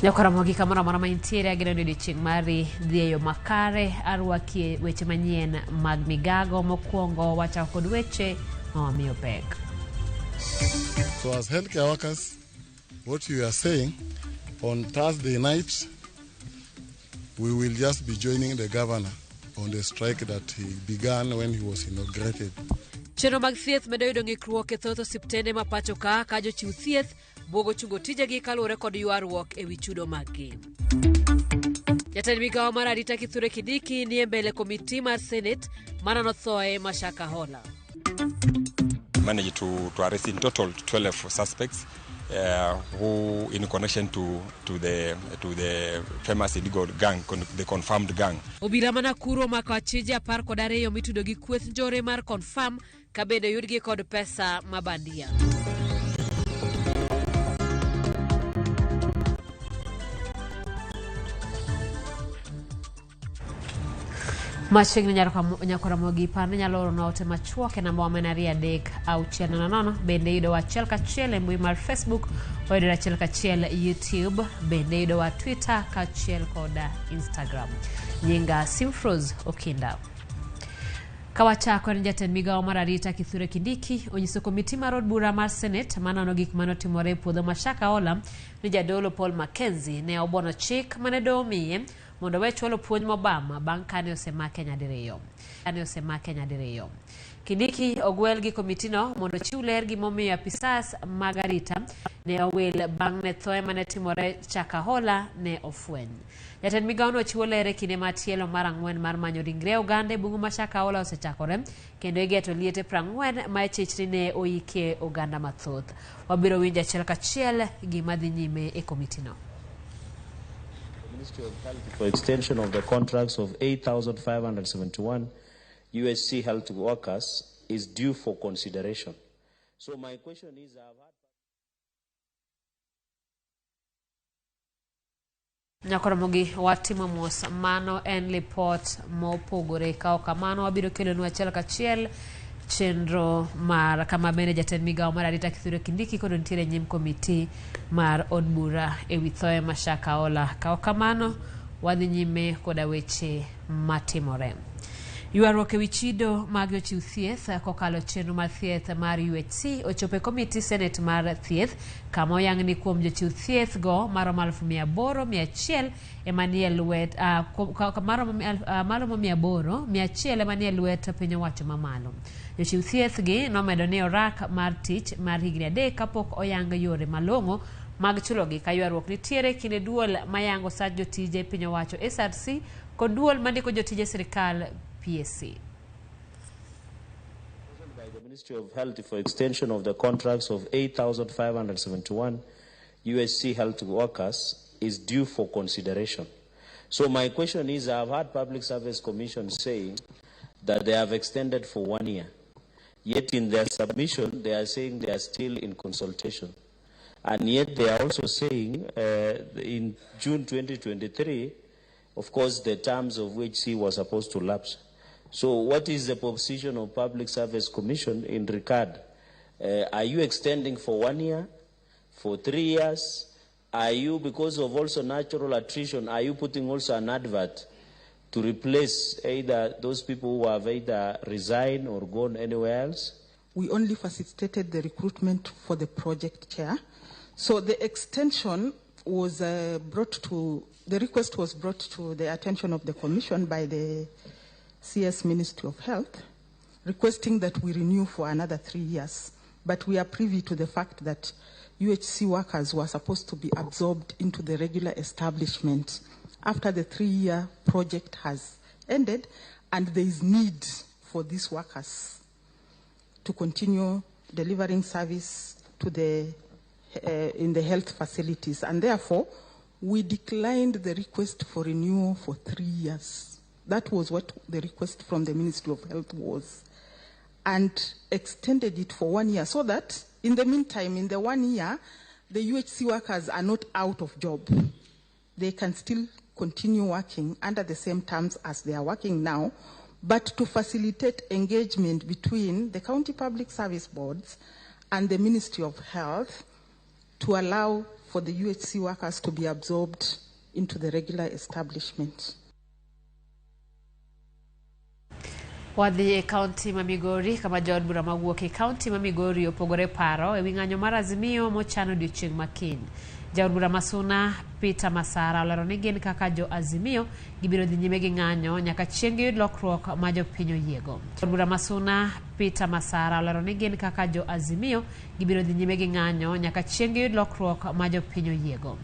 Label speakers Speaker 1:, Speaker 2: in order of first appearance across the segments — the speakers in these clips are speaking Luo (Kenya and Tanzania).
Speaker 1: Nyakwaramogi kamoro amora ma intiere ageno ni odiochieng' mari dhi e yo makare arwakie weche manyien mag migago mokwongo wachako kod weche ma wamiyo pek.
Speaker 2: So as healthcare workers, what you are saying on Thursday night, we will just be joining the governor on the strike that he began when he was inaugurated.
Speaker 1: Chenro mag thieth medo yudo ng'ikruok e thoth osiptende ma pacho ka ka jochiw thieth bwogo chungo tijegi kaluwore kod ywaruok e wi chudo maggi. Jatend migawo mar arita Kithure Kindiki nie mbele komiti mar Senate manono thoe ma Shakahola.
Speaker 3: Managed to arrest in total 12 suspects who in connection to the famous illegal gang, the confirmed gang.
Speaker 1: Obila ma Nakuru omako achije 12 mitudo gi kweth njore mar Confirm ka bende oyudgi kod pesa ma bandia. Machiegni nyakoramogi par ni nyalo oronwa ote machuok e namba wa ma en 23600. Bende yudowa achiel kachiel e mbui mar Facebook, wayudore achiel kachiel YouTube, bende yudowa Twitter kaachiel kod Instagram. Nyinga Simfros Okinda. Kawachako en jatend migawo mar arita Kithure Kindiki onyiso komiti mar od bura mar Senate manono gik manotimore e puodho ma Shakahola ni jadolo Paul Mackenzie ne obono chik mane doho omiye mondo owe chwalo puonj ma Obama bang' kane osemake nyadiriyo. Kane osemake nyadiriyo. Kindiki ogwel gi komitino mondo ochiw ler gimomiyo apisas mag arita ne owil bang' ne thoe mane timore Shakahola ne ofweny. Jatend migawono chiwo ler e kinde ma tielo mar ang'wen mar manyo ringre oganda e bungu ma Shakahola osechakore kendo igeto liete 40 ma ichich ni ne oikie oganda mathoth. Wabiro winjo achiel kachiel gima dhi nyime e komitino.
Speaker 4: Ministry of Health for extension of the contracts of 8,571 UHC health workers is due for consideration. So my question is, I've had
Speaker 1: Nyakoromogi watimo mos mano en lipot mopogore ka ok kamano wabiro kelonu achiel kachiel chenro mar kama bende jatend migawo mar arita Kithure Kindiki koro nitiere e nyim komiti mar od bura e wi thoe ma Shakahola. Ka ok kamano wadhi nyime koda weche matimore. Ywaruok e wi chido mag jochiw thieth kokalo chenro mar thieth mar UHC ochopo e komiti Senate mar thieth kama oyang ni kuom jochiw thieth go maromo 8,100 ema nie lwet maromo 800,100 ema nie lwet piny owacho mamalo. Jochiw thieth gi nomedo ni orak mar tich mar higni 3 kapok oyang yore malong'o mag chulogi ka ywaruok nitiere kinde duol mayango sach jotije piny owacho SRC kod duol mandiko jotije sirikal PSC.
Speaker 4: By the Ministry of Health for extension of the contracts of 8,571 UHC health workers is due for consideration. So my question is, I've had Public Service Commission saying that they have extended for 1 year. Yet in their submission, they are saying they are still in consultation. And yet they are also saying in June 2023, of course, the terms of UHC was supposed to lapse. So what is the position of Public Service Commission in regard? Are you extending for 1 year, for 3 years? Are you, because of also natural attrition, are you putting also an advert to replace either those people who have either resigned or gone anywhere else?
Speaker 5: We only facilitated the recruitment for the project chair. So the extension was brought to, the request was brought to the attention of the Commission by the CS Ministry of Health, requesting that we renew for another 3 years. But we are privy to the fact that UHC workers were supposed to be absorbed into the regular establishment after the 3-year project has ended, and there is need for these workers to continue delivering service to the in the health facilities. And therefore, we declined the request for renewal for 3 years. That was what the request from the Ministry of Health was, and extended it for 1 year so that in the meantime, in the 1 year, the UHC workers are not out of job. They can still continue working under the same terms as they are working now, but to facilitate engagement between the county public service boards and the Ministry of Health to allow for the UHC workers to be absorbed into the regular establishment.
Speaker 1: Wadhi e kaunti ma Migori kama jood bura mawuok e kaunti ma Migori opogore paro ewi ng'anyo mar Azimio mochano odiochieng' ma kiny. Jaod bura ma Suna Peter Masara olero ni gin kaka jo Azimio gibiro dhi nyime gi ng'anyo nyaka chieng' giyud lokruok ma jopiny oyiego. Jaod bura ma Suna Peter Masara olero ni gin kaka jo Azimio gibiro dhi nyime gi ng'anyo nyaka chieng' giyud lokruok ma jopiny oyiego.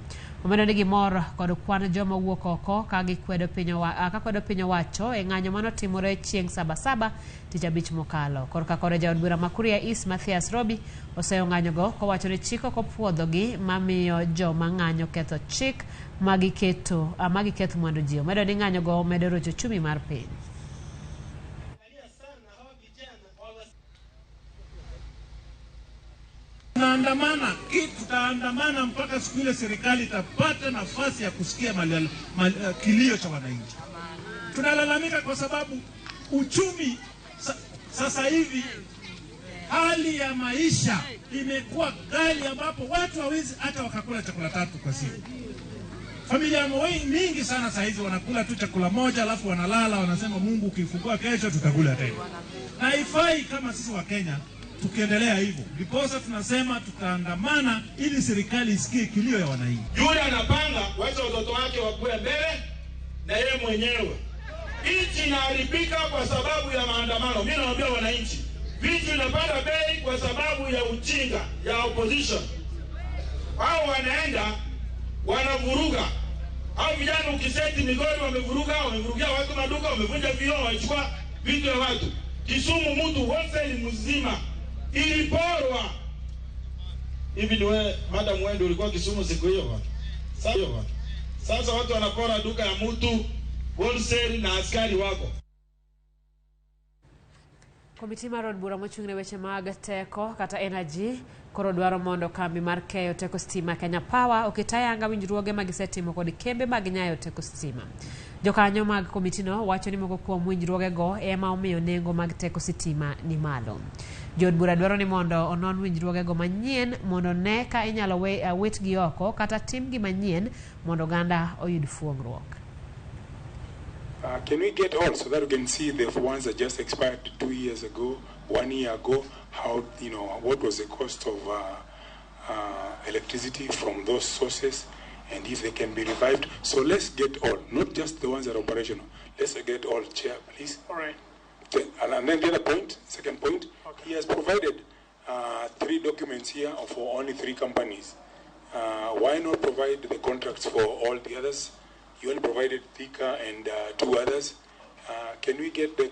Speaker 1: Omedo ni gimor kod kwan joma wuok oko ka gikwedo piny ka kwedo piny owacho e ng'anyo manotimore chieng' Sabasaba tich abich mokalo. Korka kore jaod bura ma Kuria East Mathias Robi oseyo ng'anyogo kowacho ni chik ok opuodhogi mamiyo joma ng'anyo ketho chik magiketo magiketh mwandu ji. Omedo ni ng'anyogo medo rocho uchumi mar piny.
Speaker 6: Tunaandamana, tutaandamana mpaka siku ile serikali itapata nafasi ya kusikia kilio cha wananchi. Tunalalamika kwa sababu uchumi sasa hivi hali ya maisha imekuwa ghali, ambapo watu hawezi hata wakakula chakula tatu kwa siku. Familia mingi sana saa hizi wanakula tu chakula moja, alafu wanalala, wanasema Mungu ukifungua kesho tutakula tena. Na haifai kama sisi wa Kenya tukiendelea hivyo, because tunasema tutaandamana ili serikali isikie kilio ya wananchi.
Speaker 7: Yule anapanga wacha watoto wake wakue mbele na yeye mwenyewe. Nchi inaharibika kwa sababu ya maandamano. Mimi nawaambia wananchi, vitu inapanda bei kwa sababu ya ujinga ya opposition. Hao wanaenda wanavuruga. Hao vijana ukiseti Migori wamevuruga, wamevurugia watu maduka, wamevunja vioo, wachukua vitu ya watu. Kisumu mtu wholesale mzima iliporwa. Hivi ni wewe madam, wewe ulikuwa Kisumu siku hiyo bwana. Sasa watu wanapora duka ya mtu wholesale na askari wako.
Speaker 1: Komiti mar od bura mochung' ne weche mag teko kata energy koro dwaro mondo kambi mar keyo teko stima Kenya Power oket ayanga winjruoge ma gisetimo kod kembe mag nyayo teko stima. Jokanyo mag komitino wacho ni moko kuom winjruogego ema omiyo nengo mag teko sitima ni malo. Jood bura dwaro ni mondo onon winjruogego manyien mondo ne ka inyalo witgi oko kata timgi manyien mondo oganda oyud fuong'ruok.
Speaker 8: Can we get all so that we can see the ones that just expired 2 years ago, 1 year ago, how, you know, what was the cost of electricity from those sources and if they can be revived. So let's get all, not just the ones that are operational. Let's get all, Chair, please.
Speaker 9: All right.
Speaker 8: And then the other point, second point,
Speaker 9: okay.
Speaker 8: He has provided 3 documents here for only 3 companies. Why not provide the contracts for all the others? You only provided Thika and 2 others. Can we get the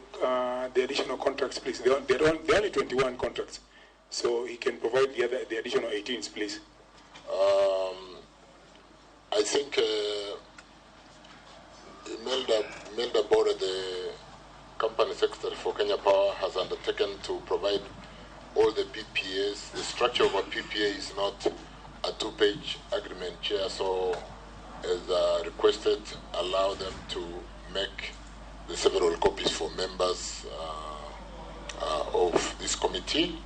Speaker 8: additional contracts, please? There are only 21 contracts, so he can provide the additional 18s, please.
Speaker 10: I think Imelda Bore, the company secretary for Kenya Power, has undertaken to provide all the PPAs. The structure of a PPA is not a 2-page agreement, Chair, so as requested, allow them to make the several copies for members of this committee.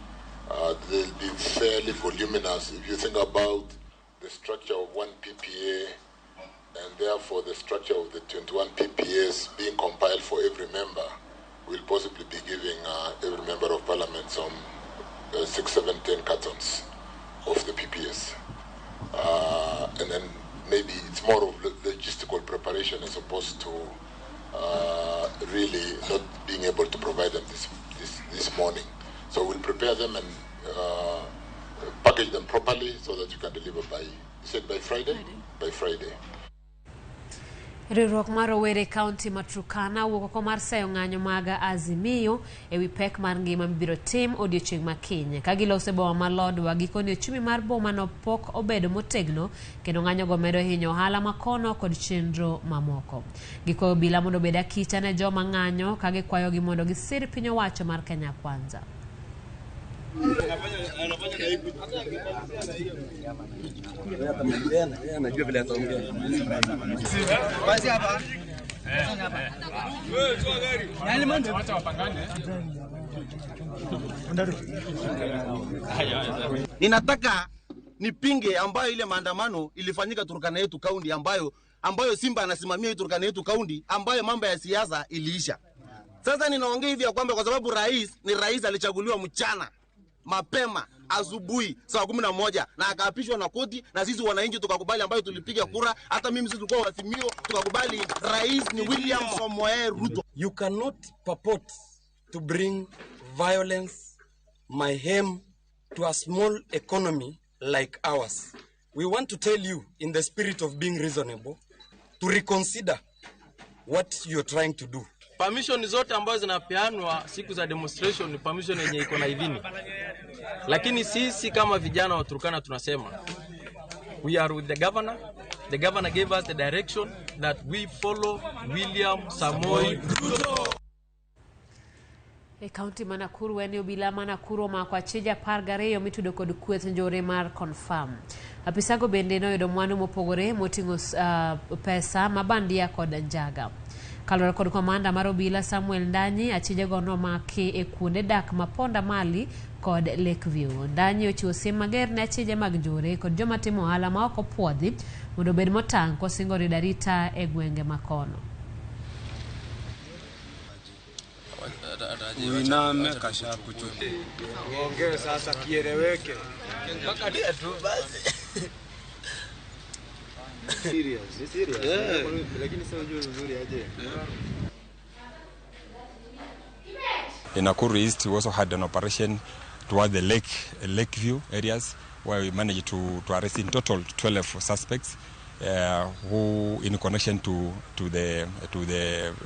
Speaker 10: They'll be fairly voluminous. If you think about the structure of one PPA and therefore the structure of the 21 PPAs being compiled for every member, we'll possibly be giving every member of parliament some 6, 7, 10 cartons of the PPAs. And then maybe it's more of logistical preparation as opposed to really not being able to provide them this morning. So we'll prepare them and package them properly so that you can deliver by, you said by Friday? By Friday.
Speaker 1: Riwruok mar rowere kaunti ma Turkana wuok oko mar seyo ng'anyo mag Azimio ewi pek mar ngima mibiro tim odiochieng' ma kiny. Ka giloso e boma ma Lodwar, gikone uchumi mar bomano pok obedo motegno kendo ng'anyogo medo hinyo ohala makono kod chenro mamoko. Gikwayo obila mondo obed akita ne joma ng'anyo ka gikwayogi mondo gisir piny owacho mar Kenya Kwanza.
Speaker 11: Ninataka
Speaker 9: nipinge ambayo ile maandamano ilifanyika Turkana yetu kaunti ambayo Simba anasimamia hii Turkana yetu kaunti ambayo mambo ya siasa iliisha. Sasa ninaongea hivi ya kwamba kwa sababu rais ni rais alichaguliwa mchana mapema asubuhi saa 11 na akaapishwa na koti, na sisi wananchi tukakubali, ambayo tulipiga kura, hata mimi sisi tulikuwa Azimio, tukakubali rais ni William Samoei Ruto.
Speaker 11: You cannot purport to bring violence, mayhem to a small economy like ours. We want to tell you, in the spirit of being reasonable, to reconsider what you're trying to do.
Speaker 12: Permission zote ambazo zinapeanwa siku za demonstration ni permission yenye iko na idhini, lakini sisi kama vijana wa Turkana tunasema we are with the governor. The governor gave us the direction that we follow William Samoei Ruto.
Speaker 1: E kaunti ma Nakuru en obila ma Nakuru omako achije 12 mitudo kod kweth njore mar Confirm. Apisago bende noyudo mwandu mopogore moting'o pesa mabandia kod njaga. Kaluwore kod komanda mar obila Samuel Ndanyi, achijego nomaki e kuonde dak ma Ponda Mali kod Lakeview. Ndanyi ochiwo siem mager ne achije mag njore kod joma timo ohala ma ok opuodhi mondo obed motang' kosingo rido arita e gwenge makono.
Speaker 13: Uiname kasha kuchukua.
Speaker 14: Uongee sasa kieleweke.
Speaker 15: Mpaka tu basi.
Speaker 14: Serious, ni serious.
Speaker 15: Yeah.
Speaker 14: Lakini sasa unajua vizuri aje.
Speaker 3: In Nakuru East, we also had an operation toward the Lakeview areas, where we managed to arrest in total 12 suspects who, in connection to the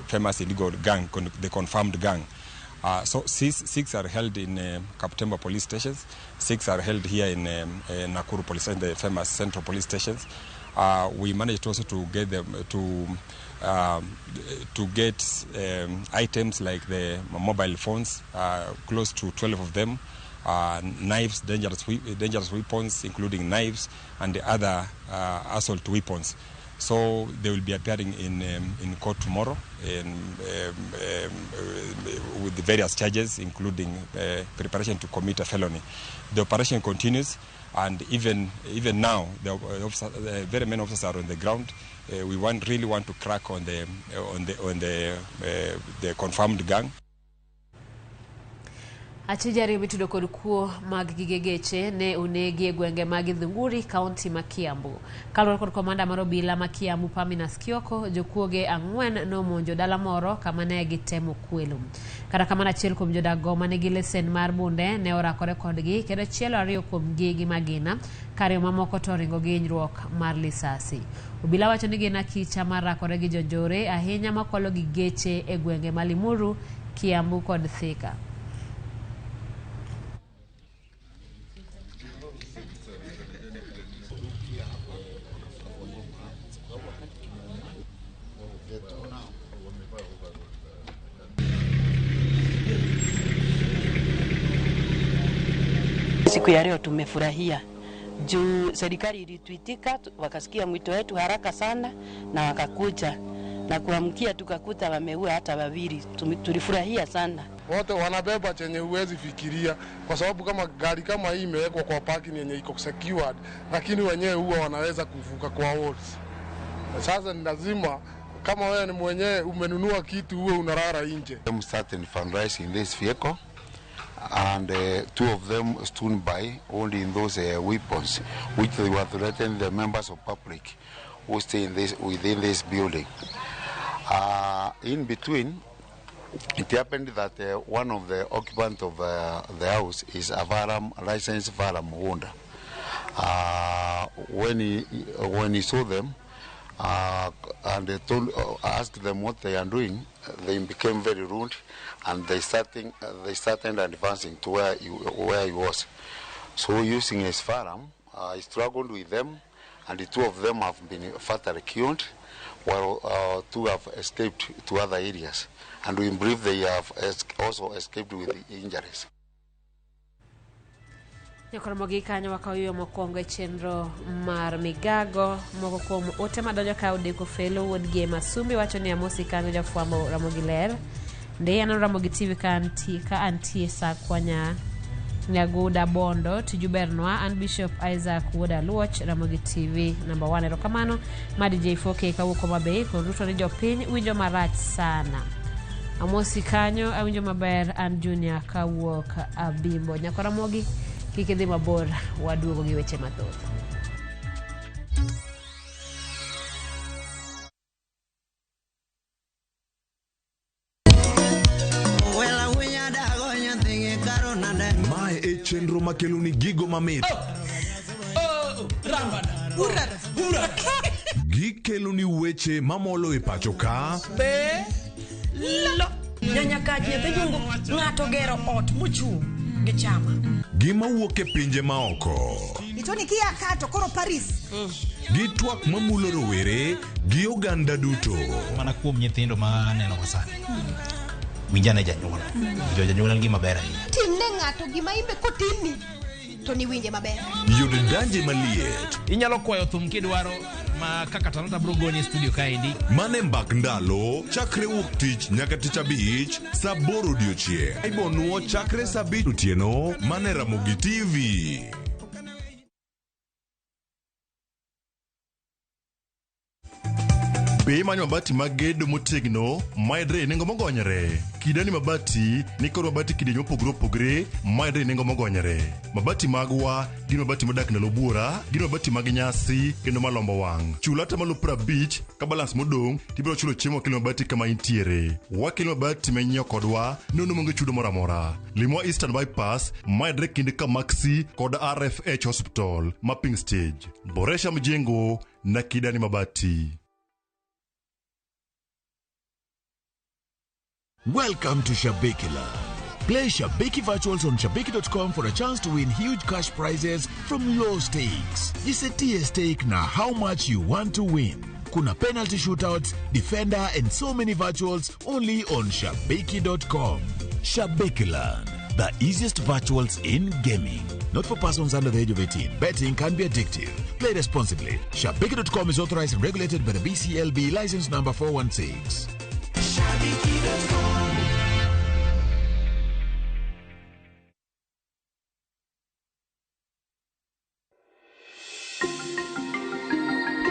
Speaker 3: famous illegal gang, the confirmed gang. So six are held in Kaptemba police stations, 6 are held here in Nakuru police station, the famous central police stations. We managed also to get them to get items like the mobile phones, close to 12 of them, knives, dangerous weapons, including knives and the other assault weapons. So they will be appearing in court tomorrow with the various charges, including preparation to commit a felony. The operation continues, and even now, the very many officers are on the ground. We really want to crack on the confirmed gang.
Speaker 1: Achije ariyo mitudo kod kuo mag gige geche ne onegi e gwenge mag Githunguri, kaunti ma Kiambu. Kaluwore kod komanda mar obila ma Kiambu Paminas Kioko, jokuoge 4 nomonjo dala moro kama ne gitemo kwelo. Kata kamano, achiel kuom jodak go manigi lesen mar bunde ne orakore kodgi, kendo chielo 2 kuomgi gi magina, ka 2 mamoko to oringo gi hinyruok mar lisasi. Obila wacho ni gin akicha mar rakore gi jonjore ahinya makwalo gi geche e gwenge ma Limuru, Kiambu kod Thika.
Speaker 16: Siku ya leo tumefurahia juu serikali ilituitika, wakasikia mwito wetu haraka sana na wakakuja na kuamkia tukakuta wameua hata 2. Tulifurahia sana.
Speaker 2: Wote wanabeba chenye huwezi fikiria, kwa sababu kama gari kama hii imewekwa kwa parking yenye iko secured, lakini wenyewe huwa wanaweza kuvuka kwa walls. Sasa ni lazima kama wewe ni mwenyewe umenunua kitu uwe unarara nje.
Speaker 17: Them started fundraising this vehicle, and 2 of them stood by holding those weapons, which they were threatening the members of public who stay in this, within this building. In between, it happened that one of the occupants of the house is a firearm, licensed firearm owner. When he saw them and they asked them what they are doing, they became very rude, and they started advancing to where he was. So using his firearm, he struggled with them, and the 2 of them have been fatally killed, while 2 have escaped to other areas. And we believe they have also escaped with injuries.
Speaker 1: Nyakoromogi kanyo wakaw mokwongo e chenro mar migago. Moko kuom ote madonjo ka Odeko Felo wuod gi Masumbi wacho ni amosi kanyo jafwambo Ramogi ler. Ndiye aneno Ramogi TV ka antie sa kwanya Nyaguda Bondo tiju bernwa an Bishop Isaac Wuod Aluoch Ramogi TV namba 1 erokamano ma DJ 4K kawuok Homa Bay kod Ruto ni jopiny winjo marach sana. Amosi kanyo awinjo maber an Junior kawuok Abimbo. Nyako Ramogi kik idhi mabor waduogo gi weche mathoth.
Speaker 18: Mae e chenro makeloni gigo mamit. Gikeloni weche mamolo e pacho ka.
Speaker 19: Be lo nyanyakach nyathi jungu ng'ato gero ot mochung' gi chama.
Speaker 18: Gima wuok e pinje maoko.
Speaker 20: Itoni kia kato koro Paris.
Speaker 18: Gi twak mamulo rowere gi oganda duto.
Speaker 21: Mana kuom nyithindo ma aneno ka sani. Winjane janyuol. Winjo janyuol en gima ber ahinya.
Speaker 20: Timne ng'ato gima imbe kotimni to niwinje maber.
Speaker 18: Yud danje maliet.
Speaker 22: Inyalo kwayo thum kidwaro ma kaka Talanta bro goni e studio kaendi.
Speaker 18: Mane mbak ndalo chakre wuok tich nyaka tich abich saa 8 odiochieng'. Ibonuo chakre saa 5 otieno mane Ramogi TV.
Speaker 23: Be imanyo mabati mag gedo motegno mayudre e nengo mogonyore? Kidani Mabati nikod mabati kidieny mopogore opogore mayudre e nengo mogonyore. Mabati magwa gin mabati modak ndalo buora, gin mabati mag nyasi kendo malombo wang'. Chul atamalo 50 ka balance modong' tibiro chulo chiemo wakelo mabati kama intiere. Wakelo mabati ma inyiewo kodwa nono maonge chudo moro amora. Limwa Eastern Bypass mayudre kind Kamaxi kod RFH Hospital, Mapping Stage. Boresha mjengo na Kidani Mabati.
Speaker 24: Welcome to Shabiki Land. Play Shabiki Virtuals on Shabiki.com for a chance to win huge cash prizes from low stakes. Jisetie stake na how much you want to win. Kuna penalty shootouts, defender and so many virtuals only on Shabiki.com. Shabiki Land, the easiest virtuals in gaming. Not for persons under the age of 18. Betting can be addictive. Play responsibly. Shabiki.com is authorized and regulated by the BCLB license number 416.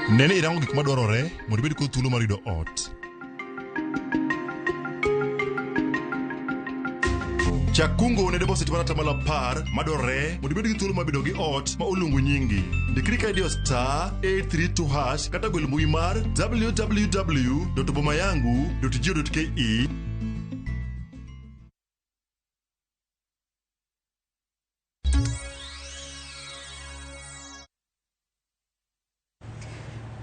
Speaker 23: Nene irango gik madwarore mondo ibed kod thuolo mar yudo ot. Chak kungo ne deposit mar atamalo 10 madwarore mondo ibed gi thuolo mar bedo gi ot ma oluongo nyingi. Ndikri ka idiyo *832# kata gwel mbui mar www.bomayangu.go.ke.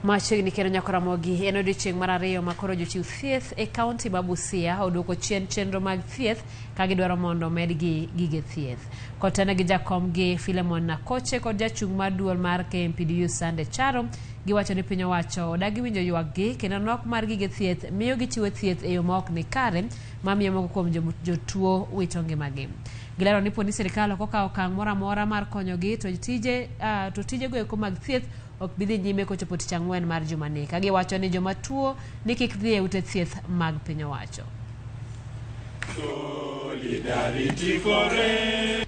Speaker 1: Machiegni kendo nyako Ramogi en odiochieng' mar ariyo ma koro jochiw thieth e kaunti ma Busia oduoko chien chenro mag thieth ka gidwaro mondo omedgi gige thieth. Kotene gi jakomgi Philemon Nakoche kod jachung' mar duol mar KMPDU Sande Charo giwacho ni piny owacho odagi winjo ywakgi kendo nok mar gige thieth miyo gichiwo thieth e yo ma ok ni kare mamiyo moko kuom jotuo wito ngimagi. Gilero ni poni sirikal ok okawo okang' moro amora mar konyogi to tije go eko mag thieth ok bi dhi nyime kochopo tich ang'wen mar jumani ka giwacho ni joma tuo ni kik dhi e ute thieth mag piny owacho.
Speaker 7: Solidarity forever.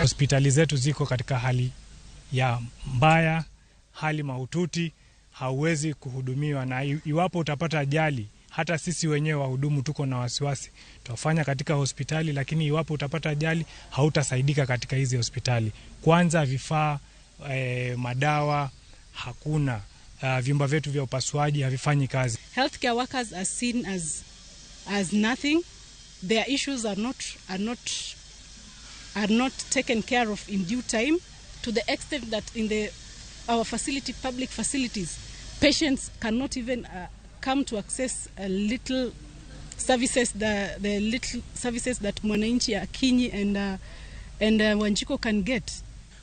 Speaker 25: Hospitali zetu ziko katika hali ya mbaya, hali mahututi, hauwezi kuhudumiwa, na iwapo utapata ajali, hata sisi wenyewe wahudumu tuko na wasiwasi. Tutafanya katika hospitali, lakini iwapo utapata ajali hautasaidika katika hizi hospitali. Kwanza vifaa, madawa hakuna, vyumba vyetu vya upasuaji havifanyi kazi.
Speaker 26: Healthcare workers are seen as nothing. Their issues are not taken care of in due time, to the extent that in our facility, public facilities, patients cannot even come to access a little services, the little services that Mwananchi, Akinyi and Wanjiko can get.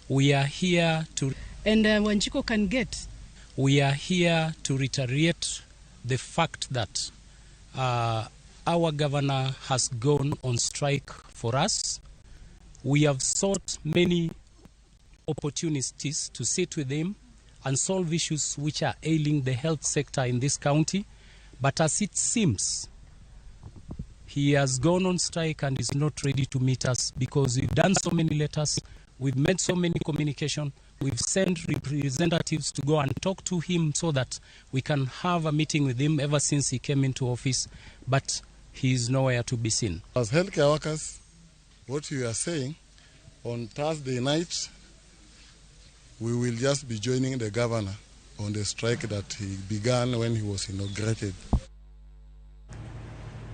Speaker 27: We are here to
Speaker 26: and Wanjiko can get.
Speaker 27: We are here to reiterate the fact that Our governor has gone on strike for us. We have sought many opportunities to sit with him and solve issues which are ailing the health sector in this county. But as it seems, he has gone on strike and is not ready to meet us because we've done so many letters, we've made so many communication, we've sent representatives to go and talk to him so that we can have a meeting with him ever since he came into office, but he is nowhere to be seen.
Speaker 2: As healthcare workers, what you are saying, on Thursday night, we will just be joining the governor on the strike that he began when he was inaugurated.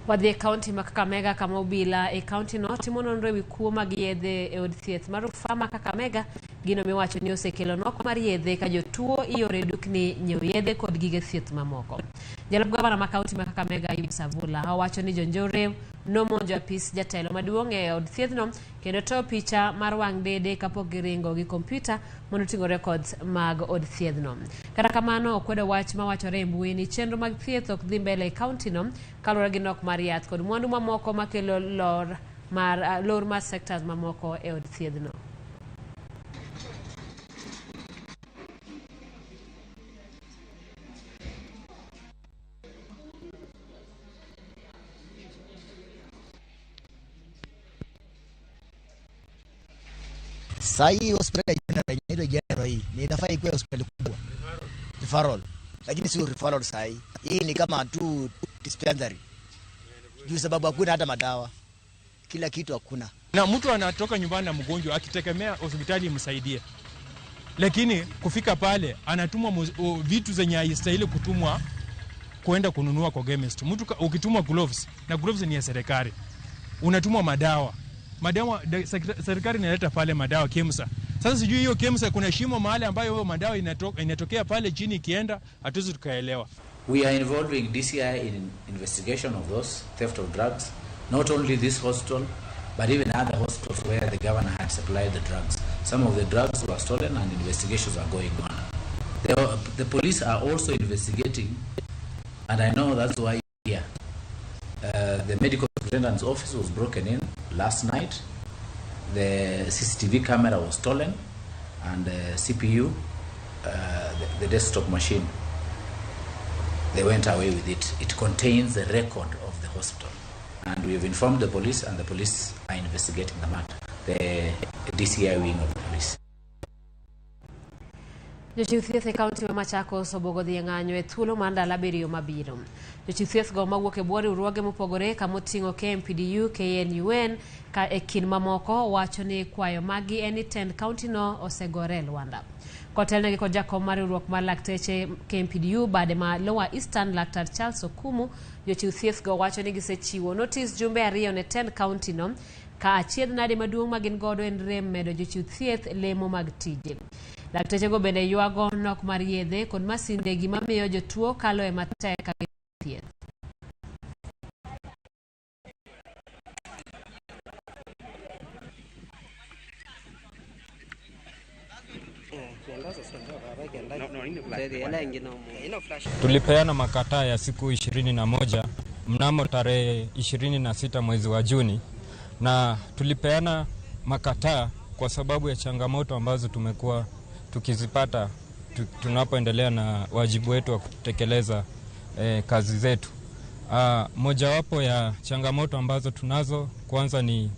Speaker 1: Wadhi e kaunti ma Kakamega kama obila e kaunti no timo nonro ewi kuo mag yedhe e od thieth mar rufaa ma Kakamega, gino miwacho ni osekelo nok mar yedhe ka jotuo ioro e dukni nyiewo yedhe kod gige thieth mamoko. Jalup gavana ma kaunti ma Kakamega Ayub Savula owacho ni jonjore nomonjo apis jatelo maduong' e od thiethno kendo toyo picha mar wang' dede kapok giringo gi kompyuta mondo oting'o records mag od thiethno. Kata kamano okwedo wach mawachore e mbui ni chenro mag thieth ok dhi mbele e kaunti no kaluwore gi nok mar yath kod mwandu mamoko makelo lor mar sectors mamoko e od thiethno.
Speaker 4: Saa hii hospitali ya general hii ni inafaa ikuwe hospitali kubwa referral, lakini sio referral saa hii. Hii ni kama tu dispensary juu sababu hakuna hata madawa, kila kitu hakuna.
Speaker 5: Na mtu anatoka nyumbani na mgonjwa akitegemea hospitali imsaidie, lakini kufika pale anatumwa vitu zenye haistahili kutumwa kwenda kununua kwa chemist. Mtu ukitumwa gloves, na gloves ni ya serikali, unatumwa madawa, serikali inaleta pale madawa KEMSA. Sasa sijui hiyo KEMSA kuna shimo mahali ambayo hiyo madawa inatokea pale chini ikienda, hatuwezi tukaelewa.
Speaker 6: We are involving DCI in investigation of those theft of drugs, not only this hospital but even other hospitals where the governor had supplied the drugs. Some of the drugs were stolen and investigations are going on. The police are also investigating, and I know that's why here. The medical superintendent's office was broken in last night. The CCTV camera was stolen, and the CPU, the desktop machine, they went away with it. It contains the record of the hospital. And we have informed the police, and the police are investigating the matter, the DCI wing of the police.
Speaker 1: Jochiw thieth e kaunti ma Machakos obuogo dhi e ng'anyo e thuolo mar ndalo 7 mabiro. Jochiw thieth go mawuok e bwo riwruoge mopogore kamoting'o KMPDU, KNUN ka e kind mamoko wacho ni kwayo magi en ni tend kaunti no osegore e lwanda. Kotelnegi kod jakom mar riwruok mar lakteche KMPDU bade ma Lower Eastern Laktar Charles Okumu, jochiw thieth go wacho ni gisechiwo notis jumbe 2 ne tend kaunti no ka achiedh nade maduong' ma gin godo en rem medo jochiw thieth lemo mag tije. Lakteche go bende ywago nok mar yedhe kod masinde gima miyo jotuo kalo e matek ka thieth.
Speaker 8: Tulipeana makataa ya siku 21 mnamo tarehe 26 mwezi wa Juni, na tulipeana makataa kwa sababu ya changamoto ambazo tumekuwa tukizipata tunapoendelea na wajibu wetu wa kutekeleza kazi zetu. Mojawapo ya changamoto ambazo tunazo kwanza ni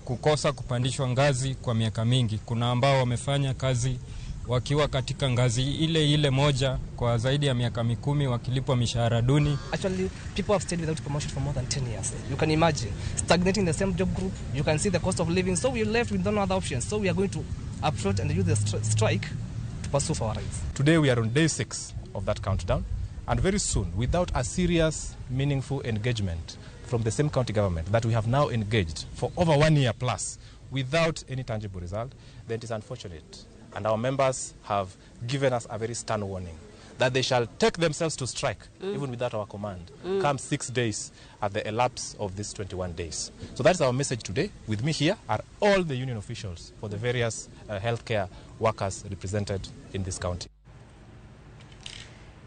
Speaker 8: kukosa kupandishwa ngazi kwa miaka mingi. Kuna ambao wamefanya kazi wakiwa katika ngazi ile ile moja kwa zaidi ya miaka 10 wakilipwa mishahara duni.
Speaker 9: Actually, people have stayed without promotion for more than 10 years. You can imagine stagnating the same job group. You can see the cost of living. So we're left with no other option. So we are going to approach and use the strike to pursue for our rights.
Speaker 10: Today we are on day 6 of that countdown, and very soon, without a serious, meaningful engagement from the same county government that we have now engaged for over 1 year plus without any tangible result, then it is unfortunate. And our members have given us a very stern warning that they shall take themselves to strike, even without our command, come 6 days at the elapse of these 21 days. So that's our message today. With me here are all the union officials for the various healthcare workers represented in this county.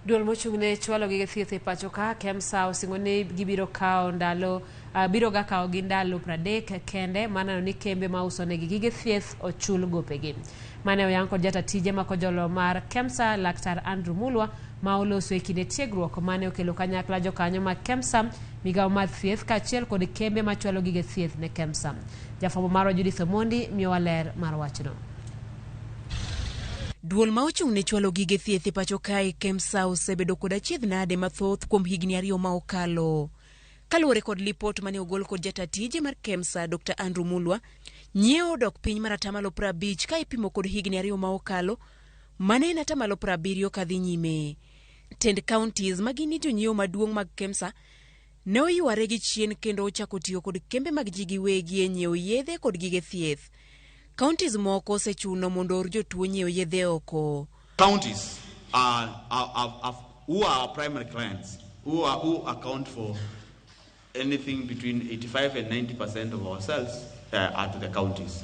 Speaker 1: Duol mochung' ne chwalo gige thieth e pacho ka KEMSA osingo ni gibiro kawo ndalo biro ga kawo gi ndalo 30 kende maneno ni kembe ma uso negi gige thieth ochul gopegi. Mane oyang kod jata tije makojolo mar KEMSA Laktar Andrew Mulwa ma oloso e kinde tiegruok mane okelo kanyakla jokanyo mag KEMSA, migawo mar thieth kaachiel kod kembe machwalo gige thieth ne KEMSA. Jafwambo marwa Judith Omondi miyowa ler mar wachno.
Speaker 3: Duol ma ochung' ne chwalo gige thieth e pacho kae KEMSA osebedo kod achiedh nade mathoth kuom higni 2 ma okalo. Kaluwore kod lipot mane ogol kod jata tije mar KEMSA Dr. Andrew Mulwa, nyiewo odok piny mar 50% ka ipimo kod higni 2 ma okalo, mane en 70% kadhi nyime. Tend counties ma gin jonyiewo maduong' mag KEMSA ne oyware gi chien kendo ochako tiyo kod kembe mag ji giwegi e nyiewo yedhe kod gige thieth. Counties moko osechuno mondo or jotuo nyiewo yedhe oko.
Speaker 11: Counties are who are our primary clients, who account for anything between 85 and 90% of our sales are to the counties.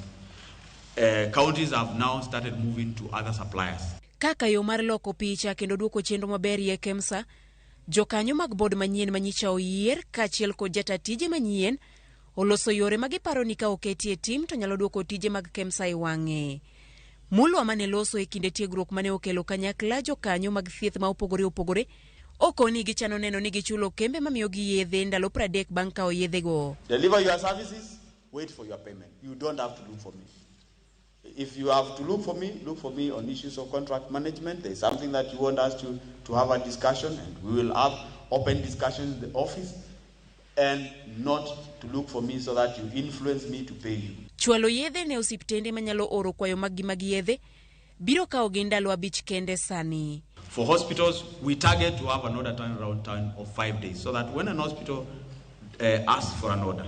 Speaker 11: Counties have now started moving to other suppliers.
Speaker 3: Kaka yo mar loko picha kendo duoko chenro maber e KEMSA, jokanyo mag bod manyien manyicha oyier kaachiel kod jata tije manyien oloso yore ma giparo ni ka oketi e tim to nyalo duoko tije mag KEMSA e wang'e. Mulwa mane loso e kinde tiegruok mane okelo kanyakla jokanyo mag thieth ma opogore opogore okoni gichano neno ni gichulo kembe mamiyogi yedhe ndalo 30 bang' kawo yedhego.
Speaker 11: Deliver your services, wait for your payment. You don't have to look for me. If you have to look for me on issues of contract management. There is something that you want us to have a discussion, and we will have open discussions in the office, and not to look for me so that you influence me to pay you.
Speaker 3: Chwalo yedhe ne osiptende manyalo oro kwayo maggi mag yedhe biro kawo gi ndalo 5 kende sani.
Speaker 11: For hospitals, we target to have an order turnaround time of 5 days, so that when an hospital asks for an order,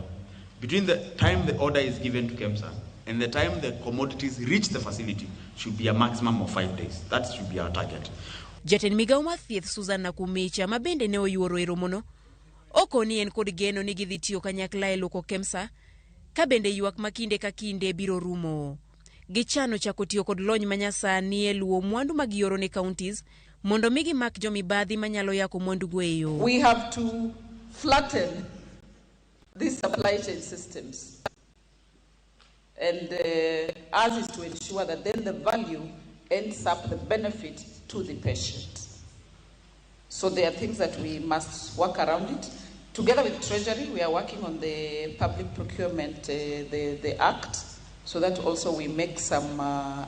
Speaker 11: between the time the order is given to KEMSA and the time the commodities reach the facility should be a maximum of 5 days. That should be our target.
Speaker 3: Jatend migawo mar thieth Susan Nakumicha ma bende ne oyuoro e romono okoni en kod geno ni gidhi tiyo kanyakla e loko KEMSA ka bende ywak ma kinde ka kinde biro rumo. Gichano chako tiyo kod lony manyasani e luwo mwandu mag gioro ne counties mondo mi gimak jomibadhi manyalo yako mwandu go e yo.
Speaker 12: We have to flatten these supply chain systems. And ours is to ensure that then the value ends up the benefit to the patient. So there are things that we must work around it. Together with Treasury, we are working on the public procurement, the Act, so that also we make some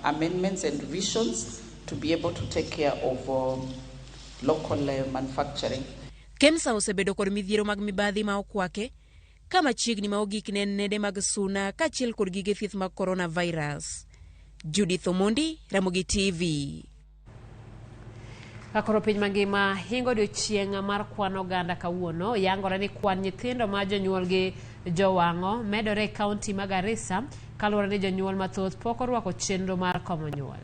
Speaker 12: amendments and revisions to be able to take care of local manufacturing.
Speaker 3: KEMSA osebedo kod midhiero mag mibadhi ma okwake kama chiegni ma ogik ne en nede mag suna kaachiel kod gige thieth mag coronavirus. Judith Omondi, Ramogi TV.
Speaker 1: Kakoro piny mangima hingo odiochieng' mar kwan oganda kawuono yangore ni kwan nyithindo ma jonyuolgi jowang'o medore e kaunti ma Garissa kaluwore ni jonyuol mathoth pok orwako chenro mar komo nyuol.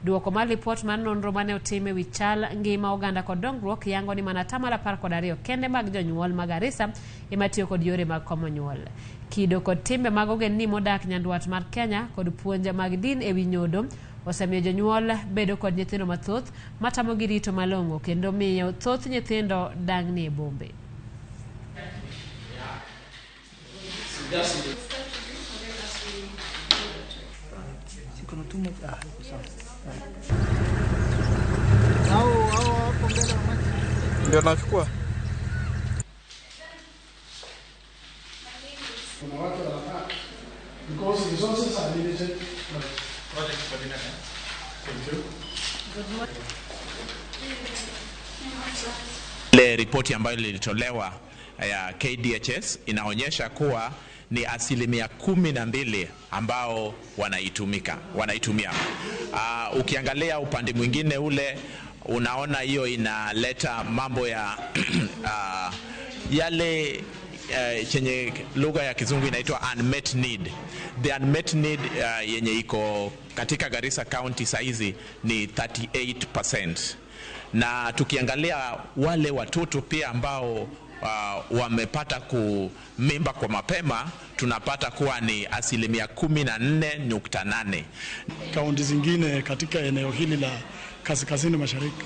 Speaker 1: Duoko mar lipot mar nonro mane otim e wi chal ngima oganda kod dongruok yango ni mana 12% kende mag jonyuol ma Garissa ema tiyo kod yore mag komo nyuol. Kido kod timbe mag ogendni modak nyandwat mar Kenya kod puonj mag din e wi nyodo osemiyo jonyuol bedo kod nyithindo mathoth matamogi rito malong'o kendo miyo thoth nyithindo dang'ni e bombe.
Speaker 13: Ndio nachukua.
Speaker 14: Because resources are limited. Thank you.
Speaker 15: Ile ripoti ambayo ilitolewa ya KDHS inaonyesha kuwa ni 12% ambao wanaitumia. Ukiangalia upande mwingine ule unaona hiyo inaleta mambo ya yale chenye lugha ya kizungu inaitwa unmet need. The unmet need yenye iko katika Garissa County saizi ni 38%. Na tukiangalia wale watoto pia ambao wamepata kumimba kwa mapema tunapata kuwa ni 14.8%.
Speaker 14: Kaunti zingine katika eneo hili la kaskazini mashariki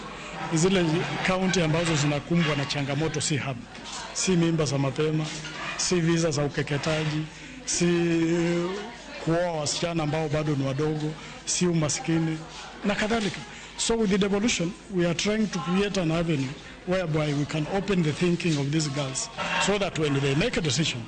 Speaker 14: Zile kaunti ambazo zinakumbwa na changamoto si haba, si mimba za mapema, si visa za ukeketaji, si kuoa wasichana ambao bado ni wadogo, si umaskini na kadhalika. So with the devolution, we are trying to create an avenue whereby we can open the thinking of these girls so that when they make a decision,